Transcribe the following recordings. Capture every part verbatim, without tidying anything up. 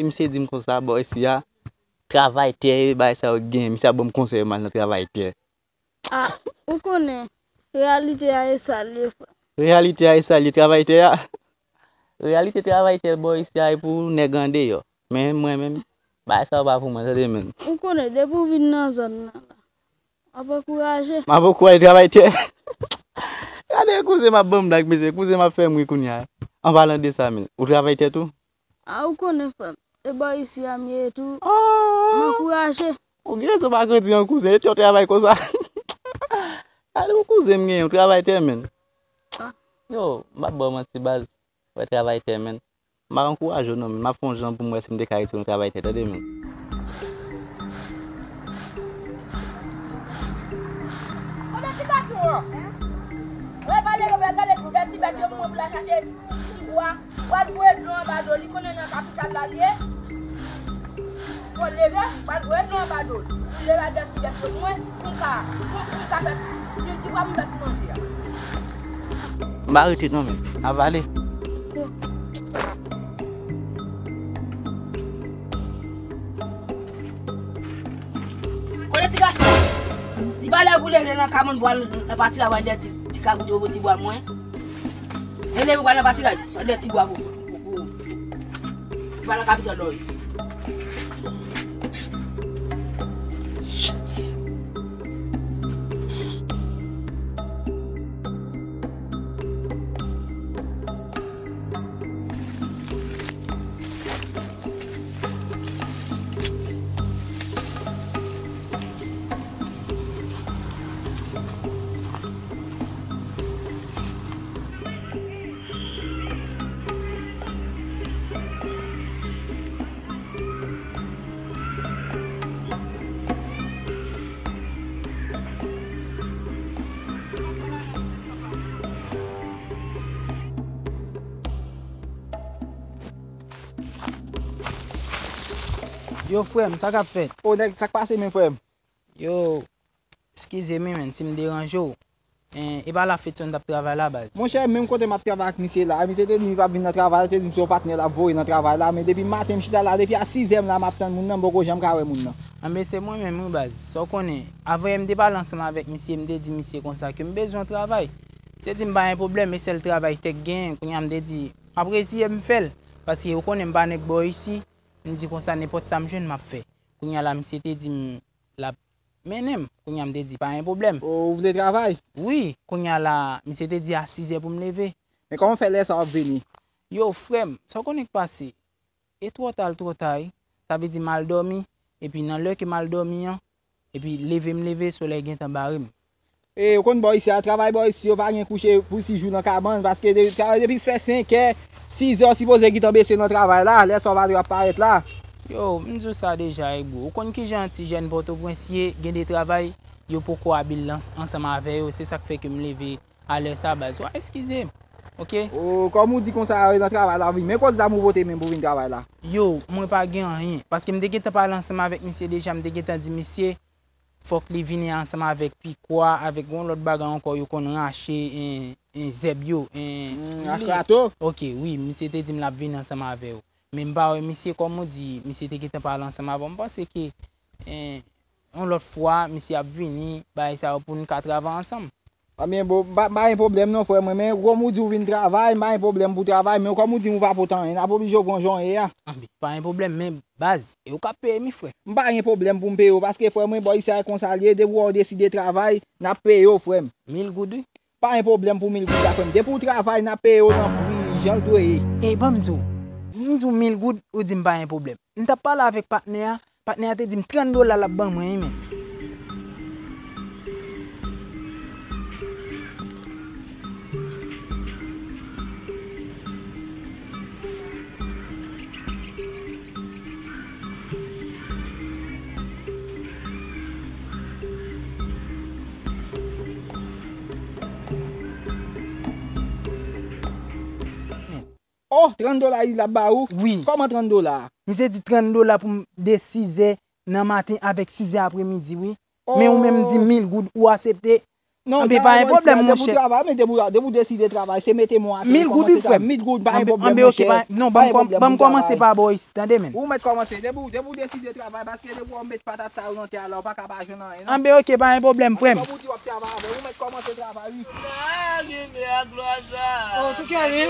Misye di m konsa, bò isi a, travay tè, bagay sa yo gen. Misye ap ban m konsèy, m al nan travay tè. Ah, ou konnen, reyalite a e sa l ye, frè. Reyalite a e sa l ye, travay tè a. Reyalite travay tè bò isi a e pou nèg andeyò. Men mwen menm, bagay sa yo pa pou mwen, tande, men. Ou konnen, depi w vin nan zòn nan la, w ap ankouraje. M ap ankouraje travay tè. Gade kouzen m ap ban m blag, mesye. Kouzen m ap fè m ri kounye a. An palan de sa, men. Ou travay tè tou? A, ou konnen, frè m. E bò isi a m ye tou. M ankouraje. Ou gen rezon pa kredi an kouzen. E tè w travay konsa. Gade yon kouzen m genyen, ou travay tè, men. Ah. Yo, m ap ba w manti, baz. Wè travay tè, men. M ap ankouraje w non, men m ap fè yon jan pou m wè si m te ka retire yon travay tè, tande, men. Kote ti gason an? Wè, pale yo, wè, gade ti bèt, ti bèt yo, mwen pou la chache ti bwa. Pral voye dlo anba do, li konnen nan kapital la l ye. Fò l leve, pral voye dlo anba do. Pou l leve a dèti dèti mwen, pou m ka, pou, pou m ka fè ti, ti, ti bwa pou m fè ti manje a. M pa rete non, men. N ap ale. Kote ti gason? Li pa lè pou leve nan kabann pou al nan pati la, pral dèti ti, ti kabrit yo pou ti bwa mwen. Leve pou al nan pati la, pral dèti ti bwa pou, pou, pou, pou al nan kapital dòmi. Yo, frè m, sa k ap fèt? O, nèg, sa k pase menm, frè m? Yo, eskize m wi, menn, si m deranje w. En, e pa la Fedson t ap travay la, baz? Monchè, menm kote m ap travay ak misye la, misye te di m li p ap vin nan travay la, te di m se yon patnè l ap voye nan travay la, men depi maten m chita la, depi a sizè m la m ap tann moun nan, m poko janm ka wè moun nan. Anben, se mwen menm wi, baz. Sa w konnen, avan yè m te pale ansanm avèk misye, m te di misye konsa ke m bezwen yon travay. Misye di m pa gen pwoblèm, e sèl travay tè k genyen. Kounye a m te di, m ap reziye m fè l, paske ou konnen m pa nèg bò isi, m di konsa nenpòt sa m jwenn m ap fè. Kounye a la, misye te di m l ap mennen m. Kounye a m te di pa gen pwoblèm. O, ou vle travay? Wi, kounye a la, misye te di a sizè pou m leve. Men kòman w fè lè sa w ap vini? Yo, frè m, sa w konnen k pase? E twò ta l twò ta wi. Sa vle di m al dòmi, epi nan lè ke m al dòmi an, epi leve m leve, solèy gentan bare m. E, ou konn bò isi a, travay bò isi, yo pa gen kouche pou sis jou nan kabann, paske de, travay depi fè senkè, sizè, w sipoze gentan bese nan travay la, lè sa w pa dwe ap parèt la. Yo, m di w sa deja wi, bro. Ou konn kijan ti jèn Pòtoprens ye, gen de travay, yo poko abil ans-, ansanm avè yo, se sa k fè ke m leve a lè sa, baz. Wa eskize m, oke? O, kòm ou di konsa, nan travay la, wi. Men kot zam ou pote menm pou vin travay la? Yo, mwen pa gen anyen, paske m te gentan pale ansanm avèk misye deja, m te gentan di misye, fòk li vini ansanm avèk pikwa, avèk yon lòt bagay ankò, yo konn rache, en, en, zèb yo, en, hmm, ak rato? Oke, wi, misye te di m l ap vini ansanm avè yo. Men m pa wè misye, kòm ou di, misye te gentan pale ansanm avè w. M panse ke, en, yon lòt fwa, misye ap vini, bagay sa yo pou n ka travay ansanm. Anben, bon, m pa, m pa gen pwoblèm non, frè mwen, men kòm ou di ou vin travay, m pa gen pwoblèm pou travay, men kòm ou di m ou pa pote anyen, n ap oblije w pran jan w ye a. Anben, pa gen pwoblèm, men baz, e ou k ap peye m wi, frè. M pa gen pwoblèm pou m peye w, paske, frè mwen, bò isi a e konsa l ye, depi w wè w deside travay, n ap peye w, frè m. Mil goud, wi. Pa gen pwoblèm pou mil goud la, frè m. Depi w travay, n ap peye w nan pri jan l dwe ye. Ey, ban m di w, m di w mil goud, ou di m pa gen pwoblèm. M t ap pale avèk patnè a, patnè a te di m trant dola l ap ban mwen wi, men. Oh, trant dola li l ap ba ou? Wi. Kòman trant dola? Misye di trant dola pou m de sizè nan maten avèk sizè apremidi, wi. Men ou menm di mil goud ou aksepte. Non, anben, pa gen pwoblèm, monchè. Travay, men depi w, depi w deside travay, se mete men atè, mil goud, wi, frè m. Mil goud, pa gen pwoblèm, monchè. Non, ban m kòmanse pa bò isit, tande, men. Ou mèt kòmanse, depi w, depi w deside travay, paske depi w met patat sa yo nan tè a la, ou pa ka pa jwenn anyen, non. Anben, oke, pa gen pwoblèm, frè m. Ou di w ap travay avè, ou mèt kòmanse travay, wi. Oh, tou kè li.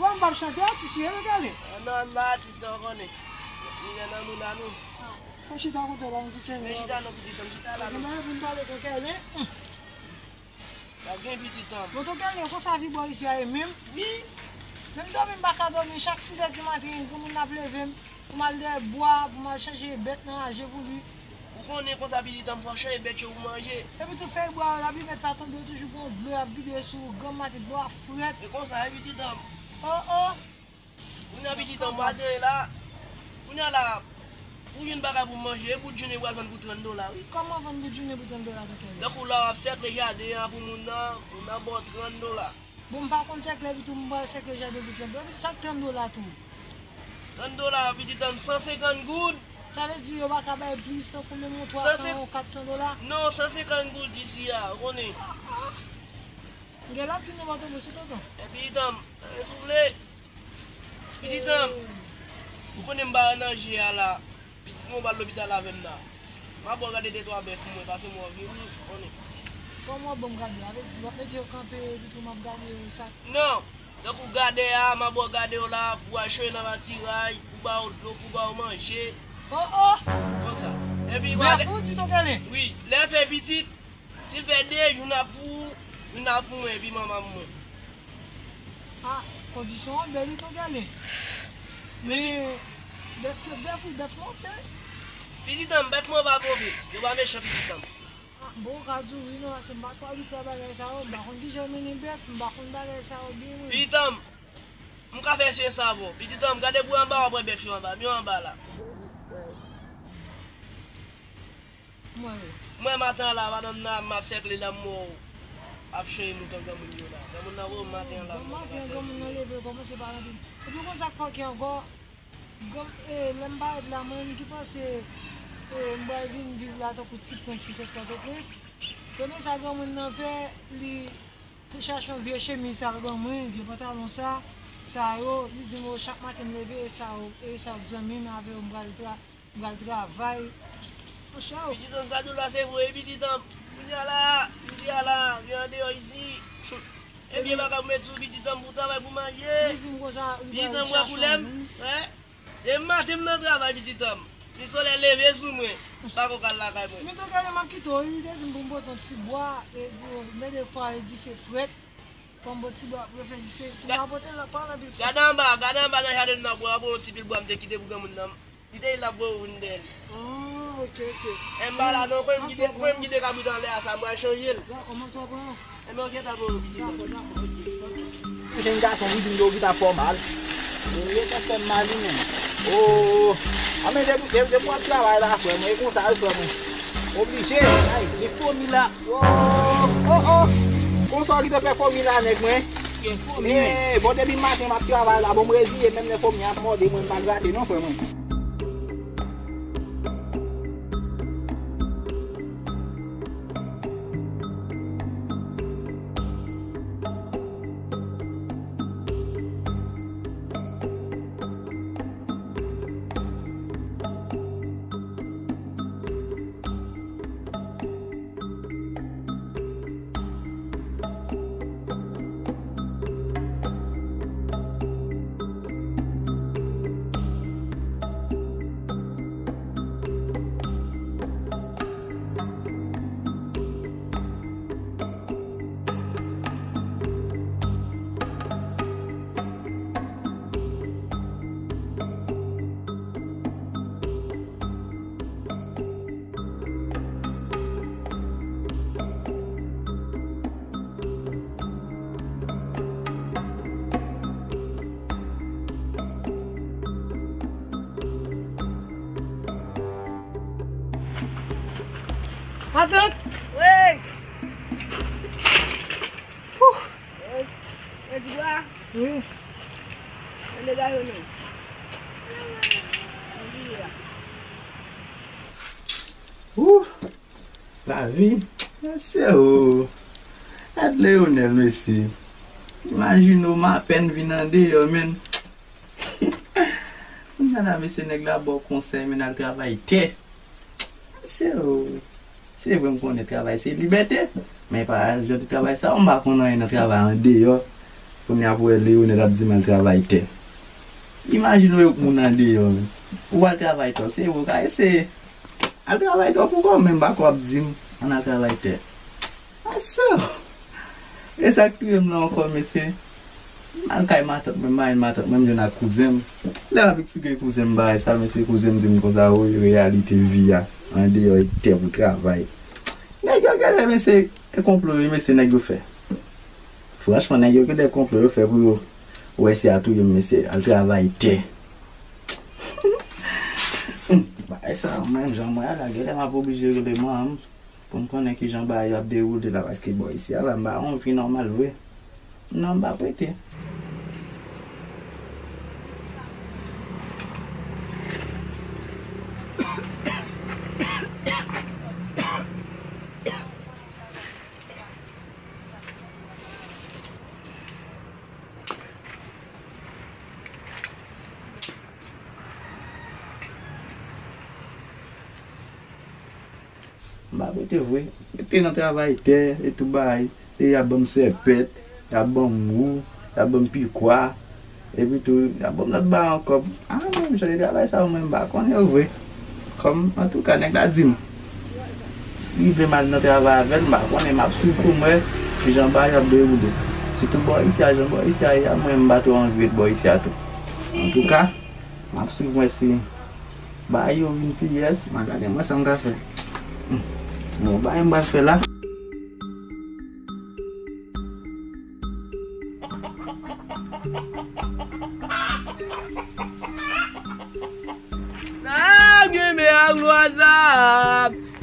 Bon, m p ap chante, atis ou ye, tou kè li. Non, m pa atis, non, ou konnen. Nou gen nan moun a nou. Fò chita kote w la, nou tou kè li. Men chita non, pitit, m chita la, non. Gen bagay pou m pale, tou kè li. Pa gen pitit an. Bon, tonton Kènen, konsa vi bò isi a ye menm? Wi. Menm dòmi m pa ka dòmi, chak sis è di maten, granmoun nan ap leve m pou m al dèyè bwa, pou m al chanje bèt nan raje pou li. Ou konnen konsa pitit an, fò chanje bèt yo pou manje. Epi tout fèy bwa yo, lapli mèt pa tonbe, yo toujou pran dlo, y ap vide sou ou, granm maten, dlo a frèt. E konsa, e pitit an. Oh, oh. Kounye a pitit an, m pa gen la. Kounye a la, pou youn bagay pou m manje, e bout jounen m pral vann pou trant dola, wi. Kòman vann bout jounen pou trant dola, tonton Kènen? Tankou la, w ap sèkle jaden an pou moun nan, moun nan ba w trant dola. Bon, m pa konn sèkle, epi tou, m pral sèkle jaden pou trant dola. Epi sa k trant dola tou? Trant dola, pitit an, san senkant goud. Sa vle di yo pa ka bay plis, tankou menm yon twa san, yon kat san dola? Non, san senkant goud isi a, ou konnen. M gen lòt di nou bò tonbe sou tonton. Epi, tanm, e, si w vle. Pitit an, ou konnen m pa nan je a la. Pitit mwen pral lopital avè m la. M ap ba w gade de twa bèf mwen, pase m wè w vini, ou konnen. Kòman w ap ban m gade? A vle di w ap mete yo kanpe, epi tou m ap gade sa? Non, tankou gade a, m ap ba w gade yo la, pou w al chwe nan patiray, pou ba w dlo, pou ba w manje. Oh, oh! Konsa. Epi, bèf ou di tonton Kènen? Wi, lè fè pitit, si l fè de, youn ap pou ou, youn ap pou mwen, epi manman mwen. Ah, kondisyon an bèl wi tonton Kènen. Men, bèf yo bèf wi, bèf move. Pitit an m, bèf mwen pa move. Yo pa mechan, pitit an m. Ah, bon, ou ka di wi non, paske m pa twò abitye a bagay sa yo. M pa konn kijan yo mennen bèf, m pa konn bagay sa yo byen wi. Pitit an m, m ka fè esperyans avè w. Pitit an m, gade pou anba, w ap wè bèf yo anba. Men yo anba la. Mwen. Mwen maten an la, madanm nan, m ap sèkle la, m wè w ap chanje mouton granmoun yo la. Granmoun nan wè w maten an la. Bon, maten an, granmoun nan leve, kòmanse pa rantre. Epi konn sa k fòkè ankò, granm-, e, lè m parèt la, mwen menm ki panse, e, m pral vin viv la tankou ti prens ki sot Pòtoprens. Premye sa granmoun nan fè, li chache yon vye chemiz sa l ban mwen, vye pantalon sa, sa yo, li di m yo chak maten m leve, e sa yo, e sa yo zanmi m, avè yo m pral tra-, m pral travay. Monchè o. Pitit an, sa di w la se vre, pitit an. Kounye a la, isi a la, vin andeyò isi. E byen bagay pou met sou pitit an, pou travay, pou manje. Li di m konsa, li pral chache yon moun. Pitit an, m wè koulè m. Depi maten m nan travay, pitit an m. Li solèy leve sou mwen. M pa ko kal lakay mwen. Men tonton Kènen, m ap kite w wi, li te di m pou m pote yon ti bwa, e pou, men defwa e dife frèt. Fò m pote ti bwa pou yo fè dife. Si m pa pote l, l ap pran anpil frèt. Gade anba, gade anba nan jaden nan bwa, bon, yon ti pil bwa m te kite pou granmoun nan. Li te di l ap voye w vin dèyè l. Ah, ok, ok. E m pa la non, mwen m kite, mwen m kite kabrit anlè a sa, m pral chanje l. Dakò, m ap tou pran. Enben, ok, ta bon, pitit. Dakò, dakò, ok, ok. Yon jenn gason vin di m yo ki ta fè w mal. Ou rete fè m mal, wi, menm. Oh, oh, oh. A, men depi, depi, depi w ap travay la, frè mwen, e konsa, wi, frè mwen. Oblije. Ay, gen fomi la. Oh, oh, oh. Konsa w kite fè fomi la, nèg mwen. Gen fomi, wi. Eh, bon, depi maten m ap travay la, bon, m reziye, menm lè fomi ap mòde mwen, m pa grate non, frè mwen. Matant! Wi! Wouh! Wi. Wouh! Lavi, mesye o. Gad Leonel, mesye. Imajine w, m apèn vin andeyò, menn. Kounya la, mesye, nèg la ba w konsèy, menn, al travay tè. Mesye o. Se vre, m konnen travay se libète, men pa jan de travay sa yo, m pa konn anyen nan travay andeyò. Kounya pou wè Leonel ap di m al travay tè. Imajine w, yon moun andeyò, menn. Ou al travay tè, se vre, w ka eseye. Al travay tè pou kò w, men m pa kwè w ap di m ann al travay tè. Mesye o. E sa k touye m la ankò, mesye. M al kay matant mwen, m al matant mwen, m jwenn ak kouzen m. Lè m ap eksplike kouzen m bagay sa, mesye, kouzen m di m konsa, wi, reyalite vi a andeyò e tè pou travay. Nèg yo genlè, mesye, e konplo wi, mesye, nèg yo fè. Franchman, nèg yo genlè konplo yo fè pou yo wè si y a touye m, mesye, al travay tè. Bagay sa, menm jan mwen a la, genlè m ap oblije rele manman m. Pou m konnen kijan bagay yo ap dewoule la, paske bò isi a la, m pa gen yon vi nòmal vre. Non, m p ap rete. M pa rete vre. Rete nan travay tè e tout bagay. E y ap ban m sèpèt, y ap ban m wou, y ap ban m pikwa. Epi tou, y ap ban m lòt bagay ankò. A, menm jan de travay sa yo, mwen, m pa konn yo vre. Kòm, antouka, nèg la di m. Rive m al nan travay avè l, m pa konnen, m ap swiv pou m wè kijan bagay yo ap dewoule. Sitou bò isi a, jan bò isi a ye a, mwen, m pa twò anvi ret bò isi a tou. Antouka, m ap swiv mwen si bagay yo vin pi yès, m a gade mwen sa m ka fè. Hmm. Bon, bagay m pral fè la. Nèg vin men ak lwaza.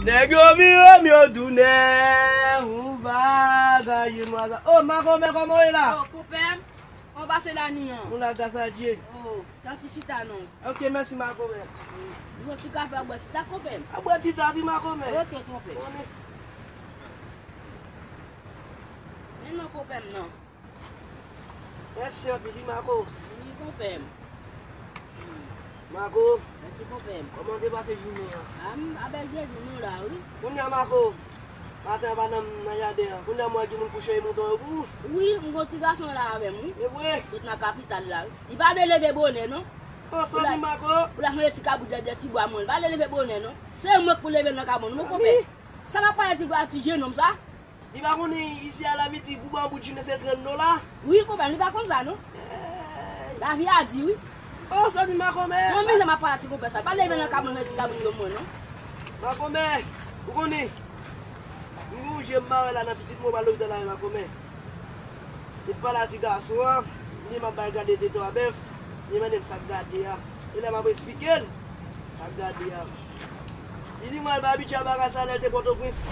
Nèg yo vire m yo tounen. Ou bagay yon lwaza. Oh, makonbè, kòman w ye la? Oh, konpè m. Kòman w pase la ni an? Nou la, gras a Dye. Oh, tanti chita non. Ok, mèsi, makonbè. Yon ti kafe ak bwè ti ta, konpè m. A bwè ti ta, di makonbè. Ok, konpè. Konnen. Men non, konpè m, non. Mèsi anpil, wi, Mako. Wi, konpè m. Mako. Mèsi, konpè m. Kòman te pase jounen an? A, m, a bèl Jezi, nou la, wi. Kounye a, Mako, maten an pa nan, nan jaden an. Kounye a, m wè gen moun kouche e mouton yo pou ou. Wi, m gon ti gason la avè m, wi. E vre? Sot nan kapital la, wi. Li pa vle leve bonè, non. Oh, sa w di, Mako? Pou l al chanje ti kabrit dèyè ti bwa mwen. Li pa vle leve bonè, non. Se mwen k pou leve l nan kay mwen, non, konpè. Sa m ap pale ti, ti jenòm sa? Li pa konnen isi a la viti pou banbout jounen se trant dola? Wi, konpè m, li pa konn sa, non. Lavi a di, wi. Oh, sa w di, makonmè? Se yon mizè m ap pale a ti konpè sa. Li pa leve nan kay mwen, ti kabrit mwen, non. Makonmè, ou konnen, m gen yon je m mare la nan pitit mwen, w pa lopital la, makonmè. Li pale a ti gason an, li di m ap ba l gade de twa bèf, li mande m sa k gade a. E lè m ap esplike l sa k gade a. Li di mwen l pa abitye a bagay sa lè l te Pòtoprens.